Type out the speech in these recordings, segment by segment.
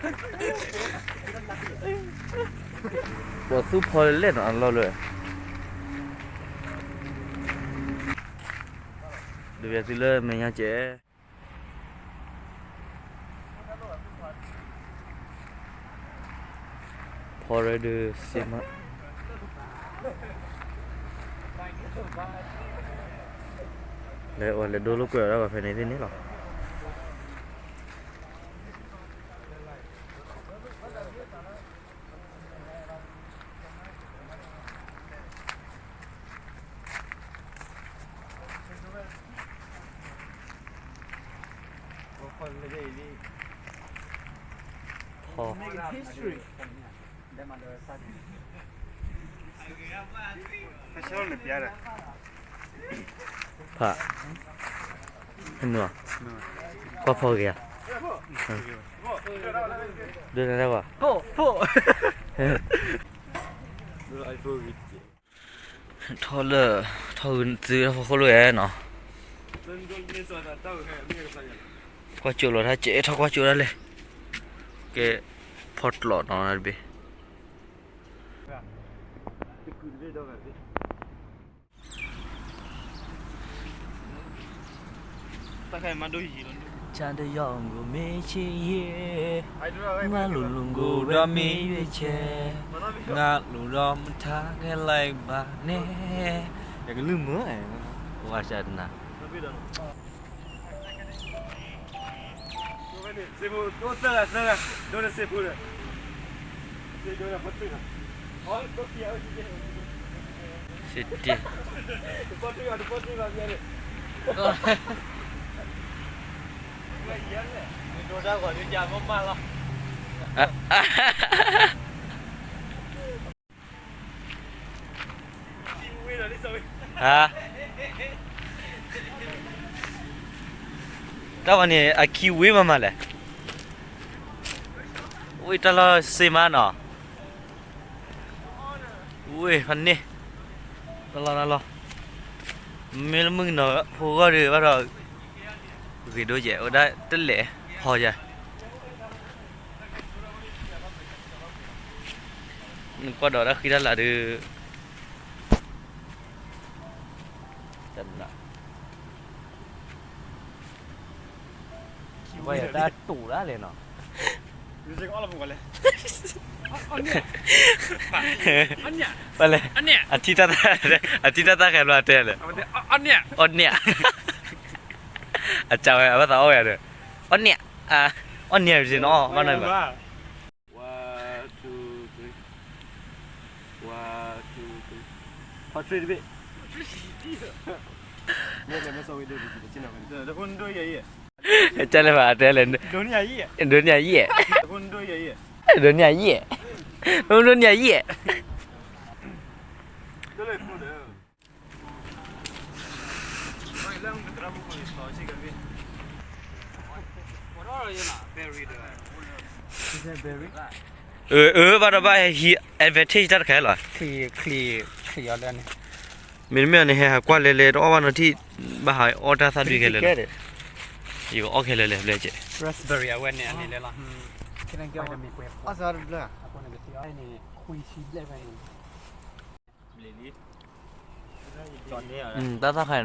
ပှၤသူဖီလဲၣ်နီၤ အလီၢ်လၢ ဒုးပျဲသုလၢမဲာ်ညါကဲး ဖီရဲဒုးစ့မး လဲၤအီၤလဲၤဒိလိာ်ကွဲးအီၤဒၣ်ဘၣ်ဖဲန့ၣ်သ့ၣ်န့ၣ်လီၤ. ဖး မုၢ် ကွၢ်ဖီဂ့ၤဧါ, ဒိးနတၢ်ကွၢ် ထီၣ်လၢ ထီၣ်ဂုာ်သုတၢ်ဖီခိၣ်လိာ်ဧဲနီၤ, ကွၢ်ကၠိလီၤတၢ်ကဲထီၣ်ကွၢ်ကၠိဒၣ်လဲာ်, ကဲ ဖီတလီးနီၤတဘ့ၣ် တၢ်ခါအံၤမၤဒိယံာ်လီၤ, ချၢတယီၢ်မုၢ်မ့ၢ်ဆ့ယဲ, ငါလူၤလူၤကိၤဒီးမ့ၢ်ယွ့ဆဲ, ငါလူၤဒီးမထါခဲလၢဘၣ်န့ၣ်, ယကလုၢ်မုာ်, ဝါစၢ်တနၤ စ့တ့ တၢ်ဝဲန့ၣ် အခံဝ့မးမးလဲၣ်, ဝ့ၢ်တၢ်လီၢ်စ့မးနီၤ, ဝ့ၢ်ဖးန့ၢ် တၢ်လီၢ်တၢ်လီၢ်, မ့ၢ်လၢမုၢ်ကနီၤဖိဂီၢ်ဒီးဘၣ်ဒီး ဂ့ၤဒိၣ်ယဲၢ် အိၣ်ဒၣ်တလဲၣ်ဖီယဲၢ် နကွၢ်ဒီးတၢ်ဃံတၢ်လၤဒီး တၢ်တိာ်ဒၣ်လဲာ်နီၤ, ပလဲၣ်, အထံတၢ်သၣ်, အထံတၢ်သၣ်ဃဲဘျီတဲလဲၣ်, အီၣ်န့ၣ်, အစၢ်ဝဲအဘၣ်သးအီၣ်ဝဲဒီး, အီၣ်န့ၣ်, အီၣ်န့ၣ် ဘၣ်နီၤဘၣ် One, two, three. One, two, three. Portrait တဘ့ၣ်. ကလဲၣ်ဘၣ်တဲလဲၣ်, ဒိးန့ၢ်ယဲၢ်, ဒိးန့ၢ်ယဲၢ်, ဒိးန့ၢ်ယဲၢ်, ဒိးန့ၢ်ယဲၢ်, အၢ အၢ ဘၣ်ဒီးဘၣ်ဟံး advantage တၢ်တခါလီၤ, မ့တမ့ၢ်န့ၣ် ဟဲဟးကွၢ်လဲၤလဲၤတအီၣ်ဘၣ်နီၤထံၣ်, ဘၣ်ဟးအီၣ်တၢ်သၣ်ဒုခဲလၢာ်, ယကအီၣ်ခဲလၢာ်လဲၤဘျဲၣ်ကဲး, raspberry အဝဲန့ၣ်အလဲၤလဲၤလီၤ, တၢ်သၣ်ခါ, ဘၣ်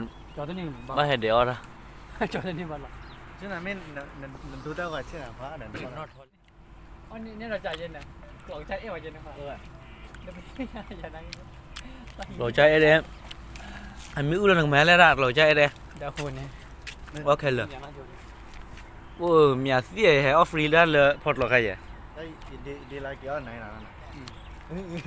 ဟဲဒဲးအီၣ်တၢ်, ကျီၢ်ကၠါအဲၣ်ဒဲး, အမ့ၢ်အုၣ်လီၤနကမၤလဲၣ်ဒၣ် ကျီၢ်ကၠါအဲၣ်ဒဲး, အီၣ်ခဲလၢာ်, အိၣ်မ့ၢ်သ့ၣ်ဟဲအီၣ် free ဒၣ်လၢဖီကျိးခါယဲၢ်, အိၣ်ဝံၣ်တံၢ်, ဖီ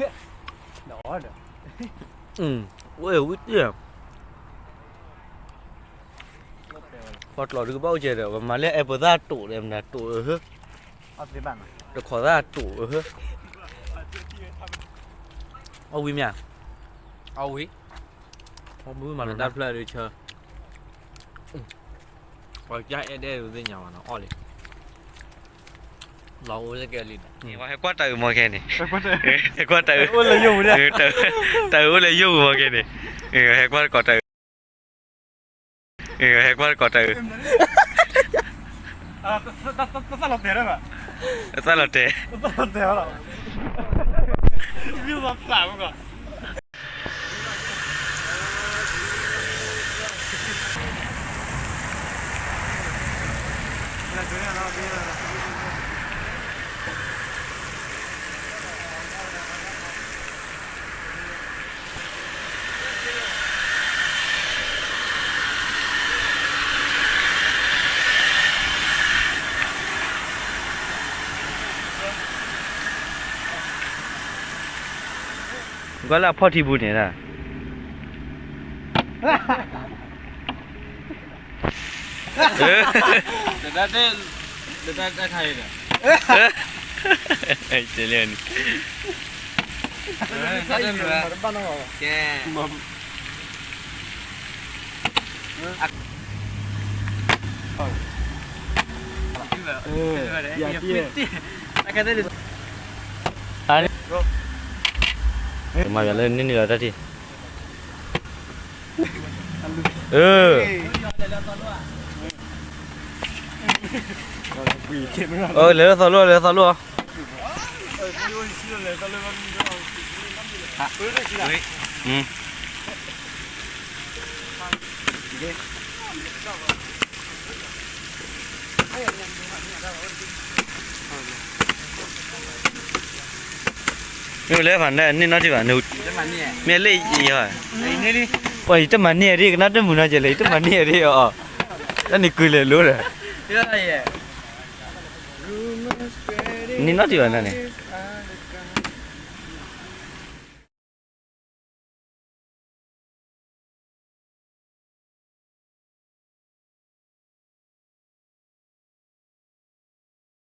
ကျိးဒုးကဘၣ်အိၣ်ကဲဒီး ပမၤလၢ apple သၣ်တိာ်ဒီး မနုၤတိာ်အဟၢ, တခိးသၣ်တိာ်အဟၢ, အီၣ်ဝံၣ်မ့ၢ်ဧါ, အီၣ်ဝံၣ်, မၤလီၤတၢ်ဖျၢၣ်ဒုးဆၢ, ပှၤကၢ်အဲၣ်ဒဲးဒုးသ့ၣ်ညါဘၣ်နီၤ အီၣ်လံ, လီၤအိၣ်လၢကဲလံဒီး ဟဲကွၢ်တၢ်အုးမီၤခဲန့ၣ်, ဟဲကွၢ်တၢ်အုး, တၢ်အုးအိၣ်လၢယိၣ်ပူၤမီၤခဲန့ၣ်, ဟဲကွၢ်တၢ်အုး, ဟဲကွၢ်တၢ်အုး, တၢ်လီၤတဲာ်ဒၣ်ဘၣ် အသၣ်လီၤတဲာ်, အသၣ်လီၤတဲာ်လီၤ, မ့ၢ်ဝဲပာ်မ့ၢ်ကီး. ကွၢ်လၢအဖီၣ်ထံပူၤန့ၣ်ဒၣ် တဒၣ်တဲ, တဒၣ်တဲခါအံၤဒီး, တဲလၢန့ၣ်, တဒၣ်တဲမ့ၢ်ဝဲ, ကဲ, မၤယၤလၢန့ၣ်န့ၣ်လီၤတၢ်ထံၣ်, အၢ, အၢ လဲၤလၢသီလိၣ် လဲၤလၢသီလိၣ်, မ့ၢ်လဲၤဖးန့ၣ် န့ၢ်နီတထံၣ်ဘၣ်, မ့ၢ်လၢယၤ, ပှၤယတမၤန့ၢ်ဒ် ကနၣ်တမုာ်နီကဲလဲၣ် ယတမၤန့ၢ်ဒ်အီၤ, တၢ်န့ၣ်ကုာ်လဲၤလိၤဒီး, န့ၢ်နီတထံၣ်ဘၣ်န့ၣ်,